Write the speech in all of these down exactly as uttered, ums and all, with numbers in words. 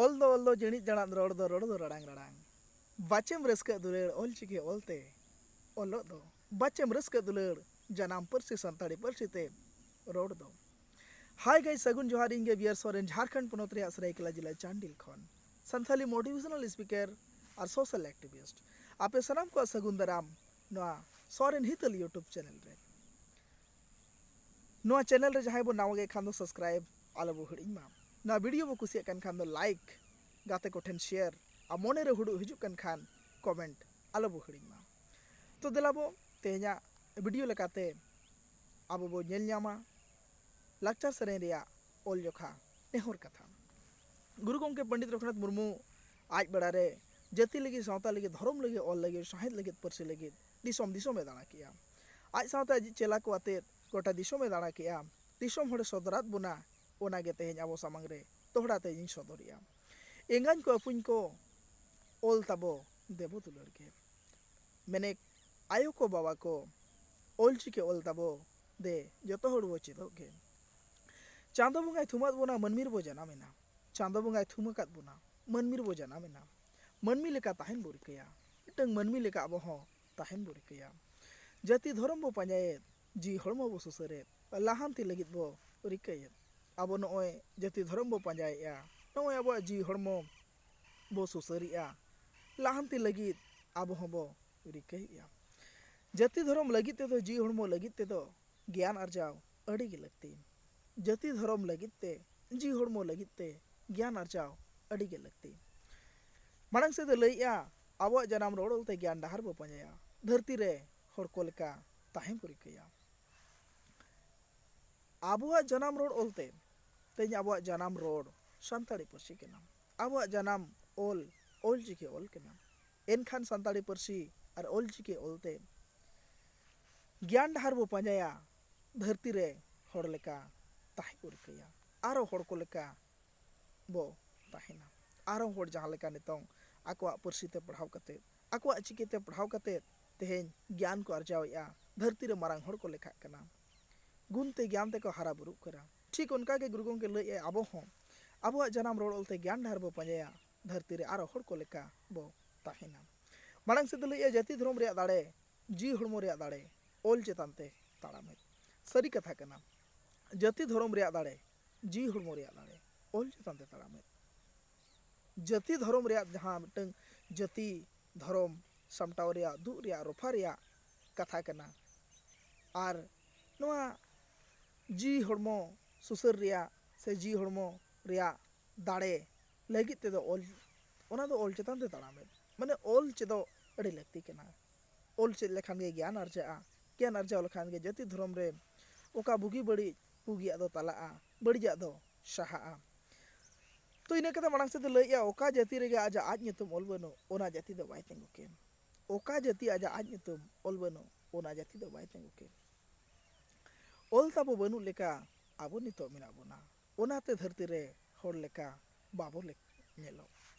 ᱚᱞ ᱫᱚ ᱚᱞ ᱫᱚ ᱡᱤᱬᱤᱫ ᱡᱟᱲᱟᱫ, ᱨᱚᱲ ᱫᱚ ᱨᱚᱲ ᱫᱚ ᱨᱟᱲᱟᱝ ᱨᱟᱲᱟᱝ᱾ ᱵᱟᱪᱮᱢ ᱨᱟᱹᱥᱠᱟᱹᱜ ᱫᱩᱞᱟᱹᱲ ᱚᱞ ᱪᱤᱠᱤ ᱚᱞᱛᱮ, ᱚᱞᱚᱜ ᱫᱚ ᱵᱟᱪᱮᱢ ᱨᱟᱹᱥᱠᱟᱹᱜ ᱫᱩᱞᱟᱹᱲ ᱡᱟᱱᱟᱢ ᱯᱟᱹᱨᱥᱤ ᱥᱟᱱᱛᱟᱲᱤ ᱯᱟᱹᱨᱥᱤ ᱛᱮ, ᱨᱚᱲ ᱫᱚ᱾ Hi guys, ᱥᱟᱹᱜᱩᱱ ᱡᱚᱦᱟᱨ, ᱤᱧ ᱜᱮ ᱵᱤ ᱟᱨ ᱥᱚᱨᱮᱱ, ᱡᱷᱟᱲᱠᱷᱚᱸᱰ ᱯᱚᱱᱚᱛ ᱨᱮᱭᱟᱜ ᱥᱟᱹᱨᱟᱹᱭᱠᱮᱞᱟ ᱡᱮᱞᱟ ᱪᱟᱱᱰᱤᱞ ᱠᱷᱚᱱ ᱥᱟᱱᱛᱷᱟᱞᱤ motivational speaker ᱟᱨ social activist᱾ ᱟᱯᱮ ᱥᱟᱱᱟᱢ ᱠᱚᱣᱟᱜ ᱥᱟᱹᱜᱩᱱ ᱫᱟᱨᱟᱢ ᱱᱚᱣᱟ ᱥᱚᱨᱮᱱ ᱦᱤᱛᱟᱹᱞ YouTube channel ᱨᱮ᱾ ᱱᱚᱣᱟ channel ᱨᱮ ᱡᱟᱦᱟᱸᱭ ᱵᱚ ᱱᱟᱣᱟ ᱜᱮ ᱠᱷᱟᱱ ᱫᱚ subscribe ᱟᱞᱚ ᱵᱚ ᱦᱤᱲᱤᱧ ᱢᱟ᱾ ᱱᱚᱣᱟ video ᱵᱚ ᱠᱩᱥᱤᱭᱟᱜ ᱠᱟᱱ ᱠᱷᱟᱱ ᱫᱚ like, ᱜᱟᱛᱮ ᱠᱚᱴᱷᱮᱱ share, ᱟᱨ ᱢᱚᱱᱮ ᱨᱮ ᱦᱩᱰᱩᱜ ᱦᱤᱡᱩᱜ ᱠᱟᱱ ᱠᱷᱟᱱ comment ᱟᱞᱚ ᱵᱚ ᱦᱤᱲᱤᱧ ᱢᱟ᱾ ᱛᱚ ᱫᱮᱞᱟ ᱵᱚ ᱛᱮᱦᱮᱧᱟᱜ video ᱞᱮᱠᱟᱛᱮ ᱟᱵᱚ ᱵᱚ ᱧᱮᱞ ᱧᱟᱢᱟ ᱞᱟᱠᱪᱟᱨ ᱥᱮᱨᱮᱧ ᱨᱮᱭᱟᱜ ᱚᱞ ᱡᱚᱠᱷᱟ ᱱᱮᱦᱚᱨ ᱠᱟᱛᱷᱟ᱾ ᱜᱩᱨᱩ ᱜᱚᱢᱠᱮ ᱯᱚᱱᱰᱤᱛ ᱨᱚᱜᱷᱩᱱᱟᱛᱷ ᱢᱩᱨᱢᱩ ᱟᱡ ᱵᱮᱲᱟ ᱨᱮ ᱡᱟᱹᱛᱤ ᱞᱟᱹᱜᱤᱫ, ᱥᱟᱶᱛᱟ ᱞᱟᱹᱜᱤᱫ, ᱫᱷᱚᱨᱚᱢ ᱞᱟᱹᱜᱤᱫ, ᱚᱞ ᱞᱟᱹᱜᱤᱫ, ᱥᱟᱶᱦᱮᱫ ᱞᱟᱹᱜᱤᱫ, ᱯᱟᱹᱨᱥᱤ ᱞᱟᱹᱜᱤᱫ ᱫᱤᱥᱚᱢ ᱫᱤᱥᱚᱢᱮ ᱫᱟᱬᱟ ᱠᱮᱜᱼᱟ᱾ ᱟᱡ ᱥᱟᱶᱛᱮ ᱟᱡ ᱪᱮᱞᱟ ᱠᱚ ᱟᱛᱮᱫ ᱜᱚᱴᱟ ᱫᱤᱥᱚᱢᱮ ᱫᱟᱬᱟ ᱠᱮᱜᱼᱟ᱾ ᱫᱤᱥᱚᱢ ᱦᱚᱲᱮ ᱥᱚᱫᱚᱨᱟᱫ ᱵᱚᱱᱟ, ᱚᱱᱟᱜᱮ ᱛᱮᱦᱮᱧ ᱟᱵᱚ ᱥᱟᱢᱟᱝ ᱨᱮ ᱫᱚᱦᱲᱟ ᱛᱮ ᱤᱧ ᱥᱚᱫᱚᱨᱮᱜᱼᱟ᱾ ᱮᱸᱜᱟᱧ ᱠᱚ ᱟᱹᱯᱩᱧ ᱠᱚ, ᱚᱞ ᱛᱟᱵᱚ ᱫᱮᱵᱚ ᱫᱩᱞᱟᱹᱲ ᱜᱮ᱾ ᱢᱮᱱᱮᱠ ᱟᱭᱳ ᱠᱚ ᱵᱟᱵᱟ ᱠᱚ, ᱚᱞ ᱪᱤᱠᱤ ᱚᱞ ᱛᱟᱵᱚ ᱫᱮ, ᱡᱚᱛᱚ ᱦᱚᱲ ᱵᱚ ᱪᱮᱫᱚᱜ ᱜᱮ᱾ ᱪᱟᱸᱫᱚ ᱵᱚᱸᱜᱟᱭ ᱛᱷᱩᱢᱟᱫ ᱵᱚᱱᱟ, ᱢᱟᱹᱱᱢᱤ ᱨᱮᱵᱚ ᱡᱟᱱᱟᱢ ᱮᱱᱟ᱾ ᱪᱟᱸᱫᱚ ᱵᱚᱸᱜᱟᱭ ᱛᱷᱩᱢ ᱟᱠᱟᱫ ᱵᱚᱱᱟ, ᱢᱟᱹᱱᱢᱤ ᱨᱮᱵᱚ ᱡᱟᱱᱟᱢ ᱮᱱᱟ᱾ ᱢᱟᱹᱱᱢᱤ ᱞᱮᱠᱟ ᱛᱟᱦᱮᱱ ᱵᱚ ᱨᱤᱠᱟᱹᱭᱟ, ᱢᱤᱫᱴᱟᱝ ᱢᱟᱹᱱᱢᱤ ᱞᱮᱠᱟ ᱟᱵᱚ ᱦᱚᱸ ᱛᱟᱦᱮᱱ ᱵᱚ ᱨᱤᱠᱟᱹᱭᱟ᱾ ᱡᱟᱹᱛᱤ ᱫᱷᱚᱨᱚᱢ ᱵᱚ ᱯᱟᱸᱡᱟᱭᱮᱫ, ᱡᱤᱣᱤ ᱦᱚᱲᱢᱚ ᱵᱚ ᱥᱩᱥᱟᱹᱨᱮᱫ, ᱞᱟᱦᱟᱱᱛᱤ ᱞᱟᱹᱜᱤᱫ ᱵᱚ ᱨᱤᱠᱟᱹᱭᱮᱫ᱾ ᱟᱵᱚ ᱱᱚᱜᱼᱚᱭ ᱡᱟᱹᱛᱤ ᱫᱷᱚᱨᱚᱢ ᱵᱚ ᱯᱟᱸᱡᱟᱭᱮᱫᱼᱟ, ᱱᱚᱜᱼᱚᱭ ᱟᱵᱚᱣᱟᱜ ᱡᱤᱣᱤ ᱦᱚᱲᱢᱚ ᱵᱚ ᱥᱩᱥᱟᱹᱨᱮᱫᱼᱟ, ᱞᱟᱦᱟᱱᱛᱤ ᱞᱟᱹᱜᱤᱫ ᱟᱵᱚ ᱦᱚᱸᱵᱚ ᱨᱤᱠᱟᱹᱭᱮᱫᱼᱟ᱾ ᱡᱟᱹᱛᱤ ᱫᱷᱚᱨᱚᱢ ᱞᱟᱹᱜᱤᱫ ᱛᱮᱫᱚ, ᱡᱤᱣᱤ ᱦᱚᱲᱢᱚ ᱞᱟᱹᱜᱤᱫ ᱛᱮᱫᱚ ᱜᱮᱭᱟᱱ ᱟᱨᱡᱟᱣ ᱟᱹᱰᱤ ᱜᱮ ᱞᱟᱹᱠᱛᱤ᱾ ᱡᱟᱹᱛᱤ ᱫᱷᱚᱨᱚᱢ ᱞᱟᱹᱜᱤᱫ ᱛᱮ, ᱡᱤᱣᱤ ᱦᱚᱲᱢᱚ ᱞᱟᱹᱜᱤᱫ ᱛᱮ ᱜᱮᱭᱟᱱ ᱟᱨᱡᱟᱣ ᱟᱹᱰᱤ ᱜᱮ ᱞᱟᱹᱠᱛᱤ᱾ ᱢᱟᱲᱟᱝ ᱥᱮᱫ ᱮ ᱞᱟᱹᱭᱮᱜᱼᱟ, ᱟᱵᱚᱣᱟᱜ ᱡᱟᱱᱟᱢ ᱨᱚᱲ ᱚᱞᱛᱮ ᱜᱮᱭᱟᱱ ᱰᱟᱦᱟᱨ ᱵᱚ ᱯᱟᱸᱡᱟᱭᱟ, ᱫᱷᱟᱹᱨᱛᱤ ᱨᱮ ᱦᱚᱲ ᱠᱚ ᱞᱮᱠᱟ ᱛᱟᱦᱮᱸ ᱵᱚ ᱨᱤᱠᱟᱹᱭᱟ᱾ ᱟᱵᱚᱣᱟᱜ ᱡᱟᱱᱟᱢ ᱨᱚᱲ ᱚᱞᱛᱮ, ᱛᱮᱦᱮᱧ ᱟᱵᱚᱣᱟᱜ ᱡᱟᱱᱟᱢ ᱨᱚᱲ ᱥᱟᱱᱛᱟᱲᱤ ᱯᱟᱹᱨᱥᱤ ᱠᱟᱱᱟ᱾ ᱟᱵᱚᱣᱟᱜ ᱡᱟᱱᱟᱢ ᱚᱞ ᱚᱞᱪᱤᱠᱤ ᱚᱞ ᱠᱟᱱᱟ᱾ ᱮᱱᱠᱷᱟᱱ ᱥᱟᱱᱛᱟᱲᱤ ᱯᱟᱹᱨᱥᱤ ᱟᱨ ᱚᱞᱪᱤᱠᱤ ᱚᱞᱛᱮ ᱜᱮᱭᱟᱱ ᱰᱟᱦᱟᱨ ᱵᱚ ᱯᱟᱸᱡᱟᱭᱟ, ᱫᱷᱟᱹᱨᱛᱤ ᱨᱮ ᱦᱚᱲ ᱞᱮᱠᱟ ᱛᱟᱦᱮᱸ ᱠᱚ ᱨᱤᱠᱟᱹᱭᱟ, ᱟᱨᱚ ᱦᱚᱲ ᱠᱚ ᱞᱮᱠᱟ ᱵᱚ ᱛᱟᱦᱮᱱᱟ᱾ ᱟᱨᱚ ᱦᱚᱲ ᱡᱟᱦᱟᱸ ᱞᱮᱠᱟ ᱱᱤᱛᱚᱝ ᱟᱠᱚᱣᱟᱜ ᱯᱟᱹᱨᱥᱤ ᱛᱮ ᱯᱟᱲᱦᱟᱣ ᱠᱟᱛᱮᱫ, ᱟᱠᱚᱣᱟᱜ ᱪᱤᱠᱤ ᱛᱮ ᱯᱟᱲᱦᱟᱣ ᱠᱟᱛᱮᱫ ᱛᱮᱦᱮᱧ ᱜᱮᱭᱟᱱ ᱠᱚ ᱟᱨᱡᱟᱣᱮᱫᱼᱟ, ᱫᱷᱟᱹᱨᱛᱤ ᱨᱮ ᱢᱟᱨᱟᱝ ᱦᱚᱲ ᱠᱚ ᱞᱮᱠᱷᱟᱜ ᱠᱟᱱᱟ, ᱜᱩᱱ ᱛᱮ ᱜᱮᱭᱟᱱ ᱛᱮᱠᱚ ᱦᱟᱨᱟ ᱵᱩᱨᱩᱜ ᱠᱟᱱᱟ᱾ ᱴᱷᱤᱠ ᱚᱱᱠᱟ ᱜᱮ ᱜᱩᱨᱩ ᱜᱚᱢᱠᱮ ᱞᱟᱹᱭᱮᱫᱼᱟᱭ, ᱟᱵᱚ ᱦᱚᱸ ᱟᱵᱚᱣᱟᱜ ᱡᱟᱱᱟᱢ ᱨᱚᱲ ᱚᱞᱛᱮ ᱜᱮᱭᱟᱱ ᱰᱟᱦᱟᱨ ᱵᱚ ᱯᱟᱸᱡᱟᱭᱟ, ᱫᱷᱟᱹᱨᱛᱤ ᱨᱮ ᱟᱨᱚ ᱦᱚᱲ ᱠᱚ ᱞᱮᱠᱟ ᱵᱚ ᱛᱟᱦᱮᱱᱟ᱾ ᱢᱟᱲᱟᱝ ᱥᱮᱫ ᱫᱚ ᱞᱟᱹᱭᱮᱜᱼᱟ, ᱡᱟᱹᱛᱤ ᱫᱷᱚᱨᱚᱢ ᱨᱮᱭᱟᱜ ᱫᱟᱲᱮ, ᱡᱤᱣᱤ ᱦᱚᱲᱢᱚ ᱨᱮᱭᱟᱜ ᱫᱟᱲᱮ, ᱚᱞ ᱪᱮᱛᱟᱱ ᱛᱮ ᱛᱟᱲᱟᱢᱮᱫ᱾ ᱥᱟᱹᱨᱤ ᱠᱟᱛᱷᱟ ᱠᱟᱱᱟ, ᱡᱟᱹᱛᱤ ᱫᱷᱚᱨᱚᱢ ᱨᱮᱭᱟᱜ ᱫᱟᱲᱮ, ᱡᱤᱣᱤ ᱦᱚᱲᱢᱚ ᱨᱮᱭᱟᱜ ᱫᱟᱲᱮ, ᱚᱞ ᱪᱮᱛᱟᱱ ᱛᱮ ᱛᱟᱲᱟᱢᱮᱫ᱾ ᱡᱟᱹᱛᱤ ᱫᱷᱚᱨᱚᱢ ᱨᱮᱭᱟᱜ ᱡᱟᱦᱟᱸ ᱢᱤᱫᱴᱟᱝ ᱡᱟᱹᱛᱤ ᱫᱷᱚᱨᱚᱢ ᱥᱟᱢᱴᱟᱣ ᱨᱮᱭᱟᱜ, ᱫᱩᱜ ᱨᱮᱭᱟᱜ, ᱨᱚᱯᱷᱟ ᱨᱮᱭᱟᱜ ᱠᱟᱛᱷᱟ ᱠᱟᱱᱟ᱾ ᱟᱨ ᱱᱚᱣᱟ ᱡᱤᱣᱤ ᱦᱚᱲᱢᱚ ᱥᱩᱥᱟᱹᱨ ᱨᱮᱭᱟᱜ ᱥᱮ ᱡᱤᱣᱤ ᱦᱚᱲᱢᱚ ᱨᱮᱭᱟᱜ ᱫᱟᱲᱮ ᱞᱟᱹᱜᱤᱫ ᱛᱮᱫᱚ ᱚᱞ, ᱚᱱᱟ ᱫᱚ ᱚᱞ ᱪᱮᱛᱟᱱ ᱛᱮ ᱛᱟᱲᱟᱢᱮᱫ, ᱢᱟᱱᱮ ᱚᱞ ᱪᱮᱫᱚᱜ ᱟᱹᱰᱤ ᱞᱟᱹᱠᱛᱤ ᱠᱟᱱᱟ᱾ ᱚᱞ ᱪᱮᱫ ᱞᱮᱠᱷᱟᱱ ᱜᱮ ᱜᱮᱭᱟᱱ ᱟᱨᱡᱟᱜᱼᱟ, ᱜᱮᱭᱟᱱ ᱟᱨᱡᱟᱣ ᱞᱮᱠᱷᱟᱱ ᱜᱮ ᱡᱟᱹᱛᱤ ᱫᱷᱚᱨᱚᱢ ᱨᱮ ᱚᱠᱟ ᱵᱩᱜᱤ ᱵᱟᱹᱲᱤᱡ, ᱵᱩᱜᱤᱭᱟᱜ ᱫᱚ ᱛᱟᱞᱟᱜᱼᱟ, ᱵᱟᱹᱲᱤᱡᱟᱜ ᱫᱚ ᱥᱟᱦᱟᱜᱼᱟ᱾ ᱛᱚ ᱤᱱᱟᱹ ᱠᱟᱛᱮ ᱢᱟᱲᱟᱝ ᱥᱮᱫ ᱫᱚ ᱞᱟᱹᱭᱮᱜᱼᱟ, ᱚᱠᱟ ᱡᱟᱹᱛᱤ ᱨᱮᱜᱮ ᱟᱡᱟᱜ ᱟᱡ ᱧᱩᱛᱩᱢ ᱚᱞ ᱵᱟᱹᱱᱩᱜ, ᱚᱱᱟ ᱡᱟᱹᱛᱤ ᱫᱚ ᱵᱟᱭ ᱛᱤᱸᱜᱩ ᱠᱮᱱ᱾ ᱚᱠᱟ ᱡᱟᱹᱛᱤ ᱟᱡᱟᱜ ᱟᱡ ᱧᱩᱛᱩᱢ ᱚᱞ ᱵᱟᱹᱱᱩᱜ, ᱚᱱᱟ ᱡᱟᱹᱛᱤ ᱫᱚ ᱵᱟᱭ ᱛᱤᱸᱜᱩ ᱠᱮᱱ᱾ ᱚᱞ ᱛᱟᱵᱚ ᱵᱟᱹᱱᱩᱜ ᱞᱮᱠᱟ ᱟᱵᱚ ᱱᱤᱛᱚᱜ ᱢᱮᱱᱟᱜ ᱵᱚᱱᱟ, ᱚᱱᱟᱛᱮ ᱫᱷᱟᱹᱨᱛᱤ ᱨᱮ ᱦᱚᱲ ᱞᱮᱠᱟ ᱵᱟᱵᱚ ᱞᱮᱠ-, ᱧᱮᱞᱚᱜ᱾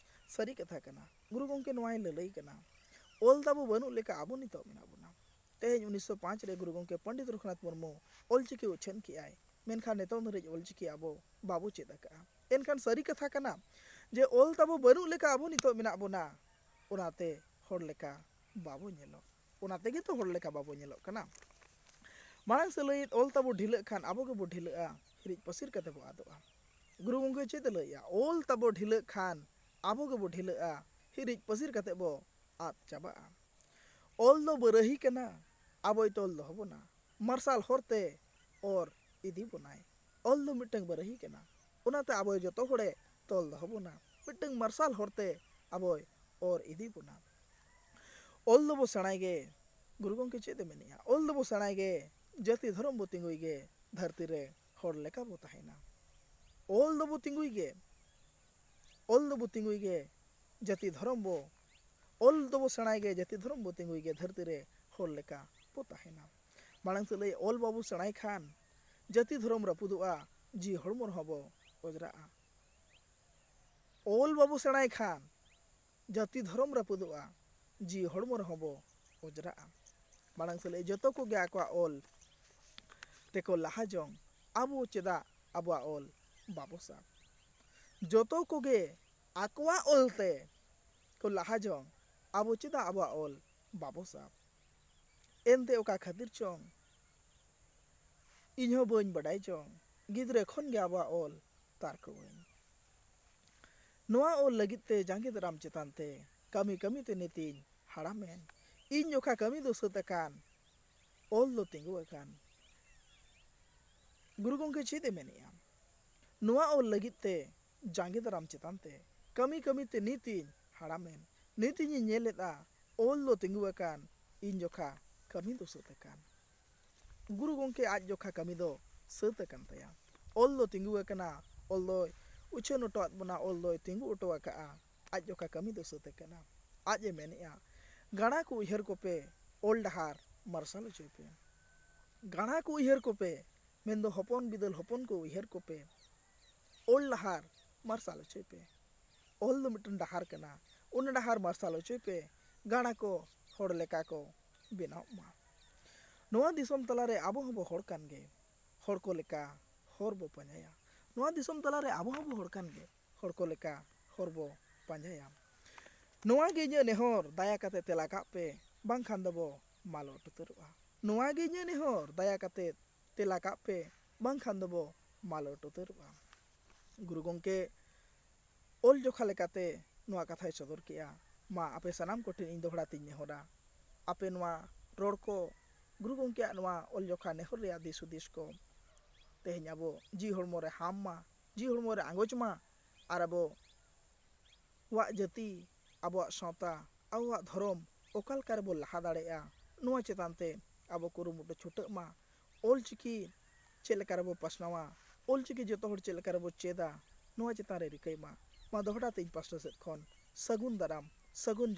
ᱥᱟᱹᱨᱤ ᱠᱟᱛᱷᱟ ᱠᱟᱱᱟ, ᱜᱩᱨᱩ ᱜᱚᱢᱠᱮ ᱱᱚᱣᱟᱭ ᱞᱟᱹᱞᱟᱹᱭ ᱠᱟᱱᱟ, ᱚᱞ ᱛᱟᱵᱚ ᱵᱟᱹᱱᱩᱜ ᱞᱮᱠᱟ ᱟᱵᱚ ᱱᱤᱛᱚᱜ ᱢᱮᱱᱟᱜ ᱵᱚᱱᱟ᱾ ᱛᱮᱦᱮᱧ ᱩᱱᱤᱥᱥᱚ ᱯᱟᱸᱪ ᱨᱮ ᱜᱩᱨᱩ ᱜᱚᱢᱠᱮ ᱯᱚᱱᱰᱤᱛ ᱨᱚᱜᱷᱩᱱᱟᱛᱷ ᱢᱩᱨᱢᱩ ᱚᱞᱪᱤᱠᱤ ᱩᱪᱷᱟᱹᱱ ᱠᱮᱜᱼᱟᱭ, ᱢᱮᱱᱠᱷᱟᱱ ᱱᱤᱛᱚᱝ ᱫᱷᱟᱹᱨᱤᱡ ᱚᱞᱪᱤᱠᱤ ᱟᱵᱚ ᱵᱟᱵᱚ ᱪᱮᱫ ᱟᱠᱟᱜᱼᱟ᱾ ᱮᱱᱠᱷᱟᱱ ᱥᱟᱹᱨᱤ ᱠᱟᱛᱷᱟ ᱠᱟᱱᱟ ᱡᱮ ᱚᱞ ᱛᱟᱵᱚ ᱵᱟᱹᱱᱩᱜ ᱞᱮᱠᱟ ᱟᱵᱚ ᱱᱤᱛᱚᱜ ᱢᱮᱱᱟᱜ ᱵᱚᱱᱟ, ᱚᱱᱟᱛᱮ ᱦᱚᱲ ᱞᱮᱠᱟ ᱵᱟᱵᱚ ᱧᱮᱞᱚᱜ᱾ ᱚᱱᱟ ᱛᱮᱜᱮ ᱛᱚ ᱦᱚᱲ ᱞᱮᱠᱟ ᱵᱟᱵᱚ ᱧᱮᱞᱚᱜ ᱠᱟᱱᱟ᱾ ᱢᱟᱲᱟᱝ ᱥᱮᱫ ᱞᱟᱹᱭᱮᱫ, ᱚᱞ ᱛᱟᱵᱚ ᱰᱷᱤᱞᱟᱹᱜ ᱠᱷᱟᱱ ᱟᱵᱚ ᱜᱮᱵᱚ ᱰᱷᱤᱞᱟᱹᱜᱼᱟ, ᱦᱤᱨᱤᱡ ᱯᱟᱹᱥᱤᱨ ᱠᱟᱛᱮ ᱵᱚ ᱟᱫᱚᱜᱼᱟ᱾ ᱜᱩᱨᱩ ᱜᱚᱢᱠᱮ ᱪᱮᱫ ᱮ ᱞᱟᱹᱭᱮᱜᱼᱟ? ᱚᱞ ᱛᱟᱵᱚ ᱰᱷᱤᱞᱟᱹᱜ ᱠᱷᱟᱱ ᱟᱵᱚ ᱜᱮᱵᱚ ᱰᱷᱤᱞᱟᱹᱜᱼᱟ, ᱦᱤᱨᱤᱡ ᱯᱟᱹᱥᱤᱨ ᱠᱟᱛᱮ ᱵᱚ ᱟᱫ ᱪᱟᱵᱟᱜᱼᱟ᱾ ᱚᱞ ᱫᱚ ᱵᱟᱹᱨᱟᱹᱦᱤ ᱠᱟᱱᱟ, ᱟᱵᱚᱭ ᱛᱚᱞ ᱫᱚᱦᱚ ᱵᱚᱱᱟ᱾ ᱢᱟᱨᱥᱟᱞ ᱦᱚᱨᱛᱮ ᱚᱨ ᱤᱫᱤ ᱵᱚᱱᱟᱭ᱾ ᱚᱞ ᱫᱚ ᱢᱤᱫᱴᱟᱝ ᱵᱟᱹᱨᱟᱹᱦᱤ ᱠᱟᱱᱟ, ᱚᱱᱟᱛᱮ ᱟᱵᱚᱭ ᱡᱚᱛᱚ ᱦᱚᱲᱮ ᱛᱚᱞ ᱫᱚᱦᱚ ᱵᱚᱱᱟ, ᱢᱤᱫᱴᱟᱝ ᱢᱟᱨᱥᱟᱞ ᱦᱚᱨᱛᱮ ᱟᱵᱚᱭ ᱚᱨ ᱤᱫᱤ ᱵᱚᱱᱟ᱾ ᱚᱞ ᱫᱚᱵᱚ ᱥᱮᱬᱟᱭ ᱜᱮ, ᱜᱩᱨᱩ ᱜᱚᱢᱠᱮ ᱪᱮᱫ ᱮ ᱢᱮᱱᱮᱜᱼᱟ? ᱚᱞ ᱫᱚᱵᱚ ᱥᱮᱬᱟᱭ ᱜᱮ, ᱡᱟᱹᱛᱤ ᱫᱷᱚᱨᱚᱢ ᱵᱚ ᱛᱤᱸᱜᱩᱭ ᱜᱮ, ᱫᱷᱟᱹᱨᱛᱤ ᱨᱮ ᱦᱚᱲ ᱞᱮᱠᱟ ᱵᱚ ᱛᱟᱦᱮᱱᱟ᱾ ᱚᱞ ᱫᱚᱵᱚ ᱛᱤᱸᱜᱩᱭ ᱜᱮ, ᱚᱞ ᱫᱚᱵᱚ ᱛᱤᱸᱜᱩᱭ ᱜᱮ, ᱡᱟᱹᱛᱤ ᱫᱷᱚᱨᱚᱢ ᱵᱚ, ᱚᱞ ᱫᱚᱵᱚ ᱥᱮᱬᱟᱭ ᱜᱮ, ᱡᱟᱹᱛᱤ ᱫᱷᱚᱨᱚᱢ ᱵᱚ ᱛᱤᱸᱜᱩᱭ ᱜᱮ, ᱫᱷᱟᱹᱨᱛᱤ ᱨᱮ ᱦᱚᱲ ᱞᱮᱠᱟ ᱵᱚ ᱛᱟᱦᱮᱱᱟ᱾ ᱢᱟᱲᱟᱝ ᱥᱮᱫ ᱞᱟᱹᱭ, ᱚᱞ ᱵᱟᱵᱚ ᱥᱮᱬᱟᱭ ᱠᱷᱟᱱ ᱡᱟᱹᱛᱤ ᱫᱷᱚᱨᱚᱢ ᱨᱟᱹᱯᱩᱫᱚᱜᱼᱟ, ᱡᱤᱣᱤ ᱦᱚᱲᱢᱚ ᱨᱮᱦᱚᱸ ᱵᱚ ᱚᱡᱽᱨᱟᱜᱼᱟ᱾ ᱚᱞ ᱵᱟᱵᱚ ᱥᱮᱬᱟᱭ ᱠᱷᱟᱱ ᱡᱟᱹᱛᱤ ᱫᱷᱚᱨᱚᱢ ᱨᱟᱹᱯᱩᱫᱚᱜᱼᱟ, ᱡᱤᱣᱤ ᱦᱚᱲᱢᱚ ᱨᱮᱦᱚᱸ ᱵᱚ ᱚᱡᱽᱨᱟᱜᱼᱟ᱾ ᱢᱟᱲᱟᱝ ᱥᱮᱫ ᱞᱟᱹᱭ, ᱡᱚᱛᱚ ᱠᱚᱜᱮ ᱟᱠᱚᱣᱟᱜ ᱚᱞ ᱛᱮᱠᱚ ᱞᱟᱦᱟ ᱡᱚᱝ, ᱟᱵᱚ ᱪᱮᱫᱟᱜ ᱟᱵᱚᱣᱟᱜ ᱚᱞ ᱵᱟᱵᱚ ᱥᱟᱵ? ᱡᱚᱛᱚ ᱠᱚᱜᱮ ᱟᱠᱚᱣᱟᱜ ᱚᱞ ᱛᱮ ᱠᱚ ᱞᱟᱦᱟ ᱡᱚᱝ, ᱟᱵᱚ ᱪᱮᱫᱟᱜ ᱟᱵᱚᱣᱟᱜ ᱚᱞ ᱵᱟᱵᱚ ᱥᱟᱵ? ᱮᱱᱛᱮ ᱚᱠᱟ ᱠᱷᱟᱹᱛᱤᱨ ᱪᱚᱝ ᱤᱧ ᱦᱚᱸ ᱵᱟᱹᱧ ᱵᱟᱰᱟᱭ ᱪᱚᱝ, ᱜᱤᱫᱽᱨᱟᱹ ᱠᱷᱚᱱ ᱜᱮ ᱟᱵᱚᱣᱟᱜ ᱚᱞ ᱛᱟᱨᱠᱚᱣᱟᱹᱧ᱾ ᱱᱚᱣᱟ ᱚᱞ ᱞᱟᱹᱜᱤᱫ ᱛᱮ ᱡᱟᱸᱜᱮ ᱫᱟᱨᱟᱢ ᱪᱮᱛᱟᱱ ᱛᱮ ᱠᱟᱹᱢᱤ ᱠᱟᱹᱢᱤ ᱛᱮ ᱱᱤᱛᱤᱧ ᱦᱟᱲᱟᱢᱮᱱ᱾ ᱤᱧ ᱡᱚᱠᱷᱟ ᱠᱟᱹᱢᱤ ᱫᱚ ᱥᱟᱹᱛ ᱟᱠᱟᱱ, ᱚᱞ ᱫᱚ ᱛᱤᱸᱜᱩ ᱟᱠᱟᱱ᱾ ᱜᱩᱨᱩ ᱜᱚᱢᱠᱮ ᱪᱮᱫ ᱮ ᱢᱮᱱᱮᱜᱼᱟ? ᱱᱚᱣᱟ ᱚᱞ ᱞᱟᱹᱜᱤᱫ ᱛᱮ ᱡᱟᱸᱜᱮ ᱫᱟᱨᱟᱢ ᱪᱮᱛᱟᱱ ᱛᱮ ᱠᱟᱹᱢᱤ ᱠᱟᱹᱢᱤ ᱛᱮ ᱱᱤᱛᱤᱧ ᱦᱟᱲᱟᱢᱮᱱ᱾ ᱱᱤᱛᱤᱧ ᱧᱮᱞᱮᱫᱼᱟ, ᱚᱞ ᱫᱚ ᱛᱤᱸᱜᱩ ᱟᱠᱟᱱ, ᱤᱧ ᱡᱚᱠᱷᱟ ᱠᱟᱹᱢᱤ ᱫᱚ ᱥᱟᱹᱛ ᱟᱠᱟᱱ᱾ ᱜᱩᱨᱩ ᱜᱚᱢᱠᱮ ᱟᱡ ᱡᱚᱠᱷᱟ ᱠᱟᱹᱢᱤ ᱫᱚ ᱥᱟᱹᱛ ᱟᱠᱟᱱ ᱛᱟᱭᱟ᱾ ᱚᱞ ᱫᱚ ᱛᱤᱸᱜᱩ ᱟᱠᱟᱱᱟ, ᱚᱞ ᱫᱚᱭ ᱩᱪᱷᱟᱹᱱ ᱦᱚᱴᱚᱣᱟᱫ ᱵᱚᱱᱟ, ᱚᱞ ᱫᱚᱭ ᱛᱤᱸᱜᱩ ᱦᱚᱴᱚ ᱟᱠᱟᱫᱼᱟ᱾ ᱟᱡ ᱡᱚᱠᱷᱟ ᱠᱟᱹᱢᱤ ᱫᱚ ᱥᱟᱹᱛ ᱟᱠᱟᱱᱟ᱾ ᱟᱡ ᱮ ᱢᱮᱱᱮᱜᱼᱟ, ᱜᱟᱬᱟ ᱠᱚ ᱩᱭᱦᱟᱹᱨ ᱠᱚᱯᱮ, ᱚᱞ ᱰᱟᱦᱟᱨ ᱢᱟᱨᱥᱟᱞ ᱦᱚᱪᱚᱭ ᱯᱮ᱾ ᱜᱟᱬᱟ ᱠᱚ ᱩᱭᱦᱟᱹᱨ ᱠᱚᱯᱮ, ᱢᱮᱱᱫᱚ ᱦᱚᱯᱚᱱ ᱵᱤᱫᱟᱹᱞ ᱦᱚᱯᱚᱱ ᱠᱚ ᱩᱭᱦᱟᱹᱨ ᱠᱚᱯᱮ, ᱚᱞ ᱰᱟᱦᱟᱨ ᱢᱟᱨᱥᱟᱞ ᱦᱚᱪᱚᱭ ᱯᱮ᱾ ᱚᱞ ᱫᱚ ᱢᱤᱫᱴᱮᱱ ᱰᱟᱦᱟᱨ ᱠᱟᱱᱟ, ᱚᱱᱟ ᱰᱟᱦᱟᱨ ᱢᱟᱨᱥᱟᱞ ᱦᱚᱪᱚᱭ ᱯᱮ, ᱜᱟᱬᱟ ᱠᱚ ᱦᱚᱲ ᱞᱮᱠᱟ ᱠᱚ ᱵᱮᱱᱟᱣᱜ ᱢᱟ᱾ ᱱᱚᱣᱟ ᱫᱤᱥᱚᱢ ᱛᱟᱞᱟᱨᱮ ᱟᱵᱚ ᱦᱚᱸᱵᱚ ᱦᱚᱲ ᱠᱟᱱ ᱜᱮ, ᱦᱚᱲ ᱠᱚ ᱞᱮᱠᱟ ᱦᱚᱨ ᱵᱚ ᱯᱟᱸᱡᱟᱭᱟ᱾ ᱱᱚᱣᱟ ᱫᱤᱥᱚᱢ ᱛᱟᱞᱟᱨᱮ ᱟᱵᱚ ᱦᱚᱸᱵᱚ ᱦᱚᱲ ᱠᱟᱱ ᱜᱮ, ᱦᱚᱲ ᱠᱚ ᱞᱮᱠᱟ ᱦᱚᱨ ᱵᱚ ᱯᱟᱸᱡᱟᱭᱟ᱾ ᱱᱚᱣᱟ ᱜᱮ ᱤᱧᱟᱹᱜ ᱱᱮᱦᱚᱨ, ᱫᱟᱭᱟ ᱠᱟᱛᱮ ᱛᱮᱞᱟ ᱠᱟᱜ ᱯᱮ, ᱵᱟᱝᱠᱷᱟᱱ ᱫᱚᱵᱚ ᱢᱟᱞᱚᱴ ᱩᱛᱟᱹᱨᱚᱜᱼᱟ᱾ ᱱᱚᱣᱟ ᱜᱮ ᱤᱧᱟᱹᱜ ᱱᱮᱦᱚᱨ, ᱫᱟᱭᱟ ᱠᱟᱛᱮ ᱛᱮᱞᱟ ᱠᱟᱜ ᱯᱮ, ᱵᱟᱝᱠᱷᱟᱱ ᱫᱚᱵᱚ ᱢᱟᱞᱚᱴ ᱩᱛᱟᱹᱨᱚᱜᱼᱟ᱾ ᱜᱩᱨᱩ ᱜᱚᱢᱠᱮ ᱚᱞ ᱡᱚᱠᱷᱟ ᱞᱮᱠᱟᱛᱮ ᱱᱚᱣᱟ ᱠᱟᱛᱷᱟᱭ ᱥᱚᱫᱚᱨ ᱠᱮᱜᱼᱟ᱾ ᱢᱟ ᱟᱯᱮ ᱥᱟᱱᱟᱢ ᱠᱚᱴᱷᱮᱱ ᱤᱧ ᱫᱚᱦᱲᱟ ᱛᱤᱧ ᱱᱮᱦᱚᱨᱟ, ᱟᱯᱮ ᱱᱚᱣᱟ ᱨᱚᱲ ᱠᱚ, ᱜᱩᱨᱩ ᱜᱚᱢᱠᱮᱭᱟᱜ ᱱᱚᱣᱟ ᱚᱞ ᱡᱚᱠᱷᱟ ᱱᱮᱦᱚᱨ ᱨᱮᱭᱟᱜ ᱫᱤᱥ ᱦᱩᱫᱤᱥ ᱠᱚ ᱛᱮᱦᱮᱧ ᱟᱵᱚ ᱡᱤᱣᱤ ᱦᱚᱲᱢᱚ ᱨᱮ ᱦᱟᱢ ᱢᱟ, ᱡᱤᱣᱤ ᱦᱚᱲᱢᱚ ᱨᱮ ᱟᱸᱜᱚᱪ ᱢᱟ, ᱟᱨ ᱟᱵᱚᱣᱟᱜ ᱡᱟᱹᱛᱤ, ᱟᱵᱚᱣᱟᱜ ᱥᱟᱶᱛᱟ, ᱟᱵᱚᱣᱟᱜ ᱫᱷᱚᱨᱚᱢ ᱚᱠᱟ ᱞᱮᱠᱟ ᱨᱮᱵᱚ ᱞᱟᱦᱟ ᱫᱟᱲᱮᱭᱟᱜᱼᱟ, ᱱᱚᱣᱟ ᱪᱮᱛᱟᱱ ᱛᱮ ᱟᱵᱚ ᱠᱩᱨᱩᱢᱩᱴᱩ ᱪᱷᱩᱴᱟᱹᱜ ᱢᱟ᱾ ᱚᱞ ᱪᱤᱠᱤ ᱪᱮᱫ ᱞᱮᱠᱟ ᱨᱮᱵᱚ ᱯᱟᱥᱱᱟᱣᱟ, ᱚᱞ ᱪᱤᱠᱤ ᱡᱚᱛᱚ ᱦᱚᱲ ᱪᱮᱫ ᱞᱮᱠᱟ ᱨᱮᱵᱚ ᱪᱮᱫᱟ, ᱱᱚᱣᱟ ᱪᱮᱛᱟᱱ ᱨᱮ ᱨᱤᱠᱟᱹᱭ ᱢᱟ᱾ ᱢᱟ ᱫᱚᱦᱲᱟ ᱛᱮ ᱤᱧ ᱯᱟᱥᱴᱟ ᱥᱮᱫ ᱠᱷᱚᱱ ᱥᱟᱹᱜᱩᱱ ᱫᱟᱨᱟᱢ, ᱥᱟᱹᱜᱩᱱ